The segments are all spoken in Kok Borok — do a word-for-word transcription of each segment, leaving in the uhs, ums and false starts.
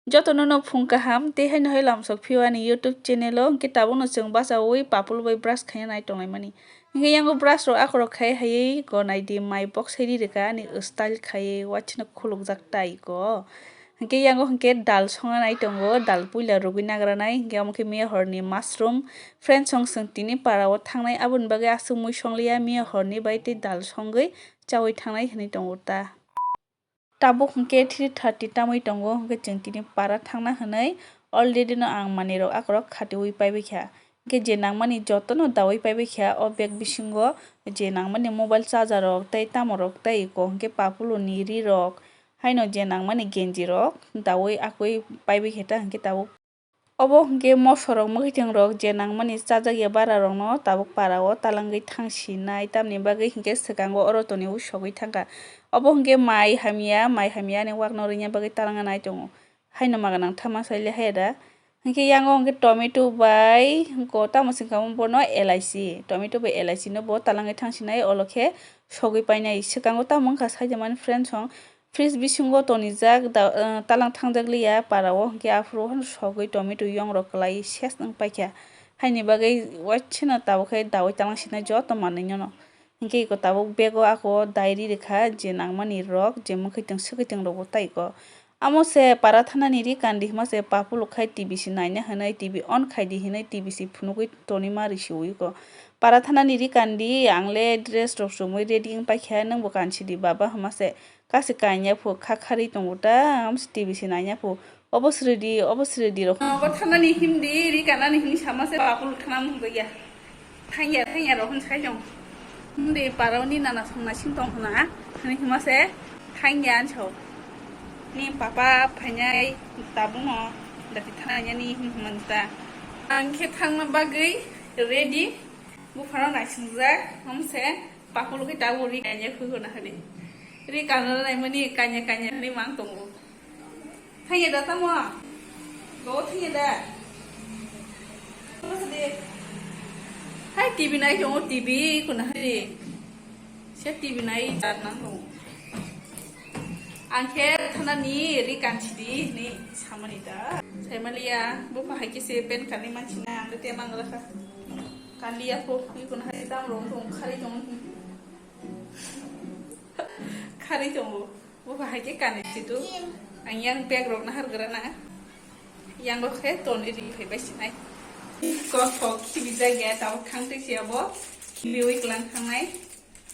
Jotono no phung kaham, tei haino hai lamsok phio ani YouTube channel o, hwnkhe tabukno chwng bachaui papul bai brush khaina nai tonglaimani. Hwnkhe yango brush rok akorok khai haiwi gonai di, mai box hai ri rwkha ani style khaiwi, waisano khulukjak tai ko. Hwnkhe yango hwnkhe dal songna nai tongo, dal puila rwgwi nagra nai, hwnkhe omo khe miya horni mushroom. Friends, song chwng tini para o thangnai, aboni bagwi aswk mui songliya, miya horni bai tei dal songwi chaui thangnai hwnwi tongo ta. Tabuk hwnkhe three thirty tamwi tongo, hwnkhe chwng tini para thangna hwnwi already no ang manwirok akorok khatiui paibaikha. Hwnkhe je nangmani jotono daui paibaikha, o bag bisingo je nangmani mobile charger rok tei tamorok tei eko hwnkhe papuloni ri rok haino je nangmani genji rok daui akui paibaikha ta hwnkhe tabuk. Obo hwnkhe mosorok, mwkhwtwng rok je nangmani chajakya bara rokno tabuk para o talangwi thang sinai, tamni bagwi hwnkhe swkango oro toniwi sogwi thangkha. Obo hwnkhe mai hamya, mai hamya ani wakno rwina bagwi talangna nai tongo. Haino maga nang thama saile haya da. Hwnkhe yango hwnkhe tomato bai hwnkhe tamo singkha bono elaichi, tomato bai elaichi no bo talangwi thang sinai, olo khe sogwi painai. Swkango tamo wngkha saida mani friends song. Fridge bisingo tonijak da-, ah, talang thangjak liya para o, hwnkhe aphuru o sogwi tomato yong rok kwlai ses wng paikha. Haini bagwi waisano tabuk khe daui talang sinai joto manwi no. Hwnkhe eko tabuk bag o ako dai ri rwkha je nangmani rok, je mwkhwtwng swkhwtwng rok bo tai eko. Amo se para thanani ri kandi hwnma se papuluk khai T V se naina hwnwi, T V on khaidi hwnwi T V se phunugwi tonwi ma risi ui eko. Para thanani ri kandi, ang le dress rok chumui ready wng paikha, nwng bo kansidi baba hwnma se. Kasi kanya phu kha kharwi tongo ta, amo se T V se nanya phu. Obo sridi, obo sridi rok. Obo thanani himdi, ri kanani himni sama se bakul khana mung ya. Thangya, thangya rok hwn sai jong. Himdi paroni nana songna sing tong khna, hani hima se thangya anso. Ni papa phainai tabung no dati thananya ni him himanta. Ang khe thangna bagwi ready, buphano naisingjak, hom se. Pakulu khe tabuk ri kanya khukuna hwnwi. Ri kanna naimani kanya kanya hwnwi mang tongo. Thangya da tamo? Go thangya da? Hai T V nai tongo, T V kuna hwnwi. Se T V nai chat nang tongo. Ang khe thanani ri kanchidi hwnwi samani da. Saimaliya, bo bahai khe se pen kanwi manchina, ang de te mang rakha. Kanliya pho, ui kun hai tam rong tong, khari tong. Khari tongo. Bo bahai khe kanwi situ. Ang yang bag rok nahar gra na. Yang rok khe ton ri phai bai sinai. Kok kok khibi jagya, tabuk thang twi siya bo. Khibi ui klang thangnai.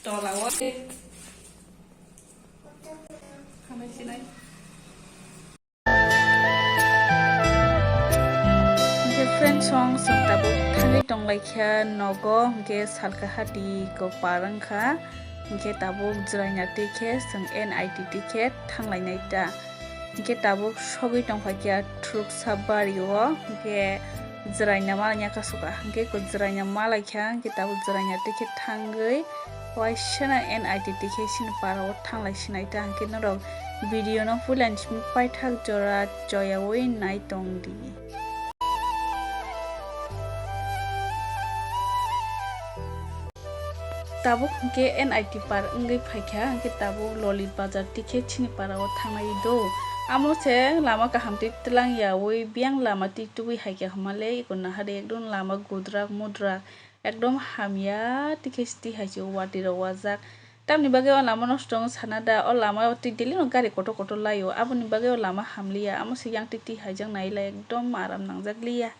Tola o. Thangnai sinai. Hwnkhe friends, song chwng tabuk thangwi tonglaikha nogo, hwnkhe salka hati ko par wngkha, hwnkhe tabuk jwraina twi khe chwng N I T twi khe thanglainai ta. Hwnkhe tabuk sogwi tongphaikha Thuruksa bari o, hwnkhe jwraina malaina kasu ka, hwnkhe ko jwraina malaikha, hwnkhe tabuk jwraina twi khe thangwi Waisano N I T T khe chini para o thanglai sinai ta hwnkhe norok video no puila ni simi paithak jora choyaui nai tong di. Tabuk hwnkhe N I T par wngwi phaikha hwnkhe tabuk Lolit Bazar tikhe chini para o thangnai do. Amo se lama kaham twi twlang yaui biyang lama twi tubui haikha hwnmale eko nahari ekdom lama gudrak mudrak. Ekdom hamya, tikhe siti hai se watwi rok wajak. Tamni bagwi o lama nosto wng sana da, o lama o twi daily no gari kotor kotor lai o, aboni bagwi o lama hamliya, amo se yang twi twi haijak nai le ekdom aram nangjak liya.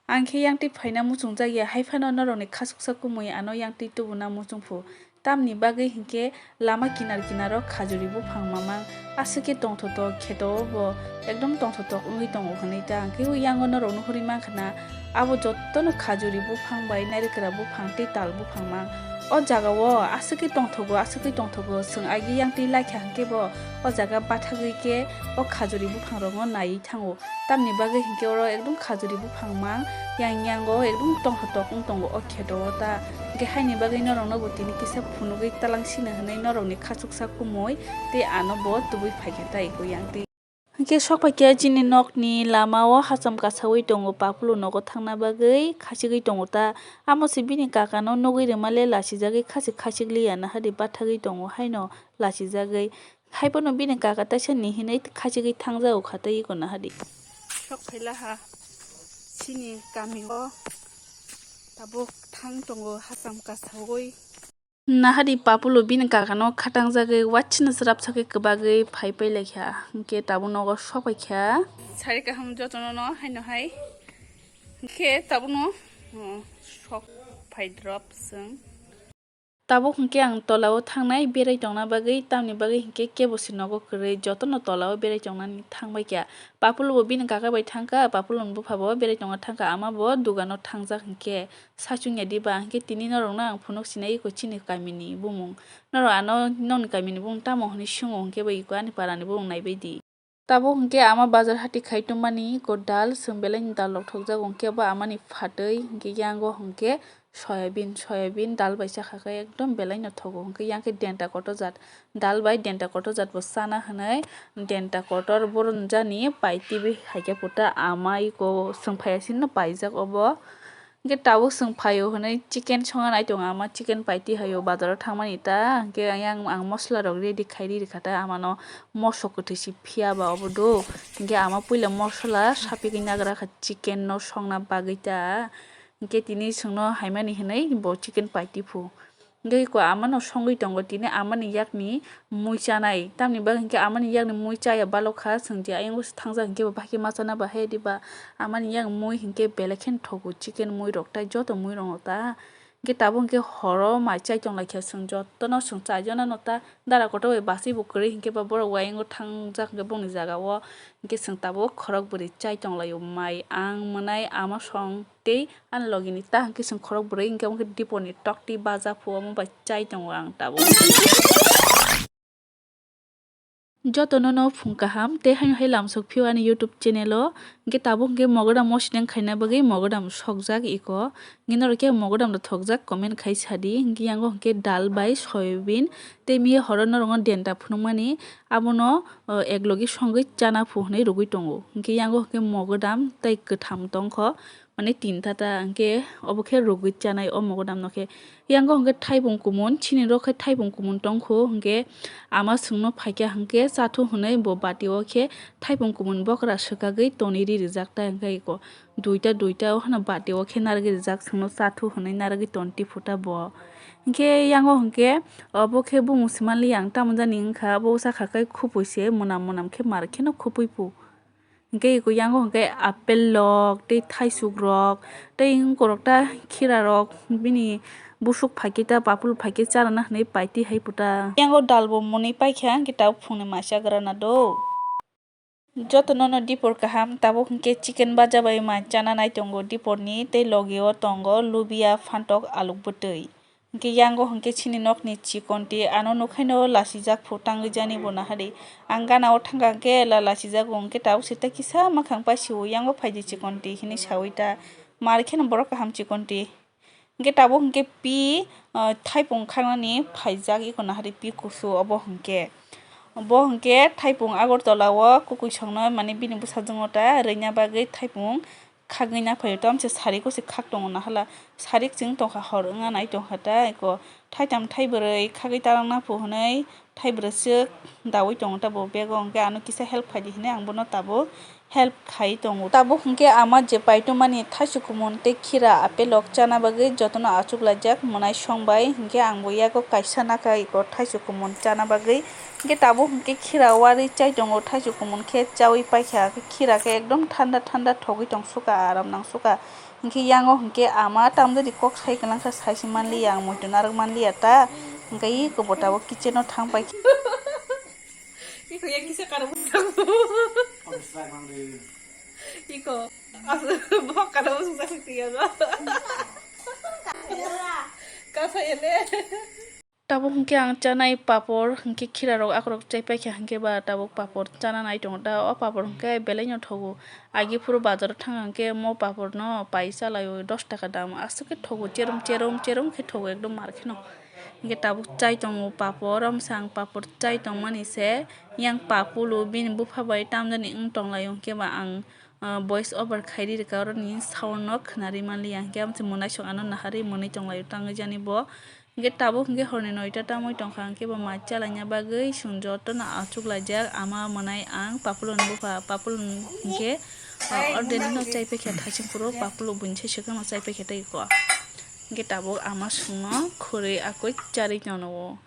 Ang khe yang twi phaina muchungjak ya, hai phano norok ni khasuksa kumui ano yang twi tubuna muchung phu. Tamni bagwi hinkhe lama kinar kinaro khajuri buphang mamang aswk khe tongthotok kheto bo ekdom tongthotok wngwi tongo hwnwi ta hwnkhe o yango norok nuhurwi mankha na abo jotono khajuri buphang bai narikra buphang tei tal buphang mang. O jaga o aswk khe tongthogo aswk khe tongthogo chwng agi yang twi laikha hwnkhe bo o jaga bathagwi khe o khajuri buphang rokno naiwi thango. Tamni bagwi hinkhe oro ekdom khajuri buphang mang yang yango ekdom tongthotok wng tongo o kheto o ta. Hinkhe haini bagwi norokno bo tini kisa phunugwi talang sino hwnwi norokni khachuksa kumui tei ano bo tubui phaikha ta eko yang twi. Hwnkhe sokphaikhe chini nokni lamao hacham kasaui tongo, Papulo nogo thangna bagwi khachigwi tongo ta. Amo se bini kakano nugwi rwmale lachijagwi khasi khachikliya nahadi bathagwi tongo haino lachijagwi. Haiphano bini kaka taisa ni hinwi khachigwi thangjago kha tei iko nahadi. Sok phaila ha chini kamio tabuk thang tongo hacham kasaui. Nahadi Papulo bini kakano khatangjagwi wachino srapsakhe kwbagwi phai pailaikha. Hwnkhe tabuk nogo sok paikha. Sari kaham jotono no haino hai. Hwnkhe tabukno, oh, sok phai drop chwng. Tabuk hwnkhe ang tolao thangnai berai tongna bagwi, tamni bagwi hwnkhe kebo se nogo kwrwi, jotono tolao berai tongnani thangbaikha. Papulo bo bini kaka bai thangkha, Papulo ni bupha bo berai tongna thangkha, ama bo dugano thangjak hwnkhe. Sachwngya diba, hwnkhe tini norokno ang phunuk sinai iko chini kamini bumung. Norok ano nokni kamini bumung tamo hwnwi swngo, hwnkhe bo iko ani parani bumung naibaidi. Tabuk hwnkhe ama bazar hati khai tongmani iko dal, chwng belaini dal rok thokjago, hwnkhe bo amani phatwi, hwnkhe yango hwnkhe soyabin, soyabin dal bai chakha khe ekdom belaino thogo, hwnkhe yang khe denta kotor jat dal bai denta kotor jat bo chana hwnwi denta kotor borok jani pai T V hai khe puta ama iko chwng phaiya sino paijak obo. Hwnkhe tabuk chwng phaio hwnwi chicken songna nai tongo ama, chicken paiti haio bazaro thangmani ta, hwnkhe ayang ang mosola rok ready khai ri rikha ta, amano moso kwthwi se phiya ba obo do, hwnkhe ama puila mosola sapigwi nagra kha chicken no songna bagwi ta, hwnkhe tini chwngno haimani hwnwi bo chicken paiti phu. Hwnkhe iko amano songwi tongo tini amani yakni mui chanai. Tamni bagwi hwnkhe amani yakni mui chaya balok kha, chwng je ayang bwsa thangjak hwnkhe bo bahai khe ma chana bahai diba? Amani yak mui hwnkhe belai kheno thogo, chicken mui rok tai joto mui rok no ta. Hwnkhe tabuk hwnkhe horo mai chai tong lai kha chwng jotono, chwng chai jana no ta. Dara kotor bai bachwi bo kwrwi hwnkhe ba borok ayang o thangjak hwnkhe bongni jaga o. Hwnkhe chwng tabuk khorok bwrwi chai tong lai o mai, ang mwnai ama song tei ani logi ni ta hwnkhe chwng khorok bwrwi hwnkhe omo khe dipor ni tok twi baja phu omo bai chai tongo ang tabuk. Joto no no phung kaham tei haino hai lamsok phio ani YouTube channel o, hwnkhe tabuk hwnkhe mogodam mosideng khaina bagwi mogodam sokjak iko, hwnkhe norok khe mogodam rok thokjak comment khai sadi, hwnkhe yango hwnkhe dal bai soyabin tei miya horo norok no denta phunukmani abono, o, eklogi songwi chana phu hwnwi rwgwi tongo, hwnkhe yango hwnkhe mogodam tei kwtham tongkho. Mane tinta ta hwnkhe obo khe rwgwi chanai o mogodam no khe. Yango hwnkhe thaipung kumun, chini rok khe thaipung kumun tongkho hwnkhe ama chwngno phaikha hwnkhe chathu hwnwi bo bati o khe thaipung kumun bokra swkagwi tonwi ri rijak ta hwnkhe iko duita duita o hano bati o khe narwgwi rijak chwngno chathu hwnwi narwgwi ton tiphuta bo. Hwnkhe yango hwnkhe obo khe bumung swimanli ang tamo jani wngkha, bo sakha khe khupui se mwnam mwnam khe mar kheno khupui phu. Hwnkhe iko yango hwnkhe apple rok, tei thaisuk rok, tei wngkorok ta khira rok, bini busuk phaikhe ta papul phaikhe charana hwnwi paiti hai puta. Yango dal bo mwnwi paikha, hwnkhe tabuk phungni maisa grana do. Joto nono dipor kaham, tabuk hwnkhe chicken baja bai ma chana nai tongo dipor ni, tei logi o tongo lubia, phantok, aluk bwtwi. Hwnkhe yango hwnkhe chini nokni chikonti ano nukhaino lasijak phu tangwi jani bo nahadi. Ang gana o thangkha hwnkhe la lasijago hwnkhe tabuk se ta kisa mwkhang paisio yango phaidi chikonti hinwi sawi ta mar kheno borok kaham chikonti. Hwnkhe tabuk hwnkhe pi, ah, thaipung khanani phaijak iko nahadi pi kusu obo hwnkhe. Bo hwnkhe thaipung Agartala o kwkwi songno mane bini bwsajwk no ta rwina bagwi thaipung khagwi na phaio, tamse sari ko se khak tongo nahala, sari chwng tongkha hor wngya nai tongkha ta eko thaitham thaibrwi khagwi talangna phu hwnwi thaibrwi swk dawi tongo ta bo bego, hwnkhe ano kisa help khaidi hwnwi ang bono tabuk help khai tongo. Tabuk hwnkhe ama je paitwmani thaichukmung tei khira apple rok chana bagwi jotono achuk laijak mwnai song bai, hwnkhe ang bo yago kaisa nakha eko thaichukmung chana bagwi. Hwnkhe tabuk hwnkhe khira warwi chai tongo, thaichukmung khe chaui paikha, khira khe ekdom thanda thanda thogwi tong sukha, aram nang sukha. Hwnkhe yango hwnkhe ama tamjani kok sai kwlangkha, saisi manliya, ang muitu narwk manliya ta, hwnkhe iko bo tabuk kitchen o thang paikha. Iko ya kisa karo bwskango. Iko, as-, bo karo bwskango tiya ba. Kasa ya le. Tabuk hwnkhe ang chanai papor, hwnkhe khira rok akorok chai paikha, hwnkhe ba tabuk papor chana nai tongo ta. O papor hwnkhe belai no thogo. Agi phuru bazar o thang hwnkhe mo papor no pai chalaio dos taka dam. Aswk khe thogo, cherum, cherum, cherum khe thogo, ekdom mar kheno. Hwnkhe tabuk chai tongo papor, omsa ang papor chai tongmani se, yang papulu bini bupha bai tamjani wng tonglaio, hwnkhe ba ang, ah, voice over khairi rwkha, oroni sound no khwnari manliya, hwnkhe amse mwnaisong ano naharwi mwnwi tonglaio, tangwi jani bo. Hwnkhe tabuk hwnkhe horni noita tamwi tongkha, hwnkhe bo mai chalaina bagwi chwng jotono achuklaijak, ama mwnai ang papuluni bupha, papulu hwnkhe, ah, ordeni no chai paikha, thaichung phuru papulu buini sai swkang no chai paikha tei ko. Hwnkhe tabuk ama chwngno khurui akoi charwi tono.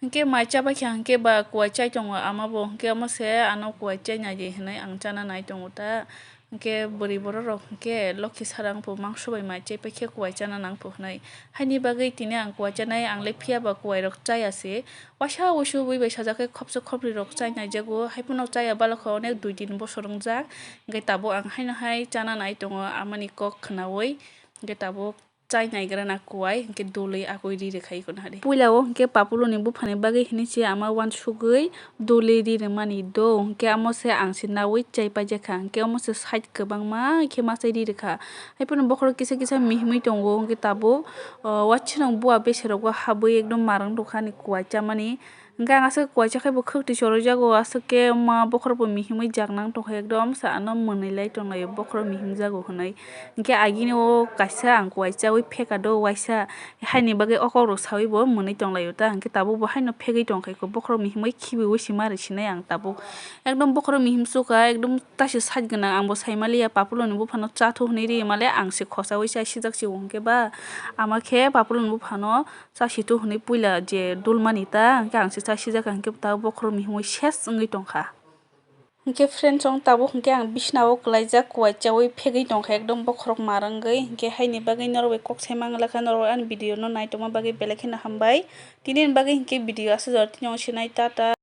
Hwnkhe mai chabaikha hwnkhe ba kuwai chai tongo ama bo, hwnkhe omo se ano kuwai chai naidi hinwi ang chana nai tongo ta. Hwnkhe bwrwi borok rok hwnkhe lokhi sara wngphu mangso bai mai chai paikhe kuwai chana nangphu hinwi. Haini bagwi tini ang kuwai chanai, ang le phiya ba kuwai rok chaya se. Waisa wuisu bui bai sajak khe khopsa khopri rok chai naijago, haiphano chaya balokha onek dui tin bosor wngjak. Hwnkhe tabuk ang haino hai chana nai tongo amani kok khwnaui. Hwnkhe tabuk chai naigrana kuwai, hwnkhe dulwi akoi ri rwkha iko nahadi. Puila o hwnkhe papuluni buphani bagwi hinwi se ama uansugwi dulwi ri rwmani do, hwnkhe omo se ang se naui chai paijakha, hwnkhe omo se side kwbangma khe ma chai ri rwkha. Haiphano bokhorok kisa kisa mihimwi tongo, hwnkhe tabuk, o, uansuknung bua beserogo habwi ekdom marang rwkha ani kuwai chamani. Hwnkhe ang aswk kuwai chakhai bo khwktwi chorwi jago, aswk khe ma bokhorok bo mihimwi jak nang tongkha, ekdom sa ano mwnwi lai tonglaio bokhorok mihim jago hwnwi. Hwnkhe agini o kaisa ang kuwai chaui pheka do waisa, haini bagwi o kok rok saui bo mwnwi tonglaio ta, hwnkhe tabuk bo haino phegwi tongkha iko bokhorok mihimwi khibiui se ma rwsinai ang tabuk. Ekdom bokhorok mihim chukha, ekdom taisi side gwnang, ang bo sai maliya, papuloni buphano chathu hwnwi ri male ang se khochaui chai sijak se hwnkhe ba, ama khe papuloni buphano chasitu hwnwi puila je dulmani ta, hwnkhe ang se chasijakha, hwnkhe ta bokhorok mihimwi ses wngwi tongkha. Hwnkhe friends, chwng tabuk hwnkhe ang bisna o kwlaijak, kuwai chaui phegwi tongkha, ekdom bokhorok mar wngwi. Hwnkhe haini bagwi norok bai kok sai manglakha, norok ani video no naitokma bagwi belai kheno hambai. Tini ni bagwi hwnkhe video aswk jora tini o sinai, tata.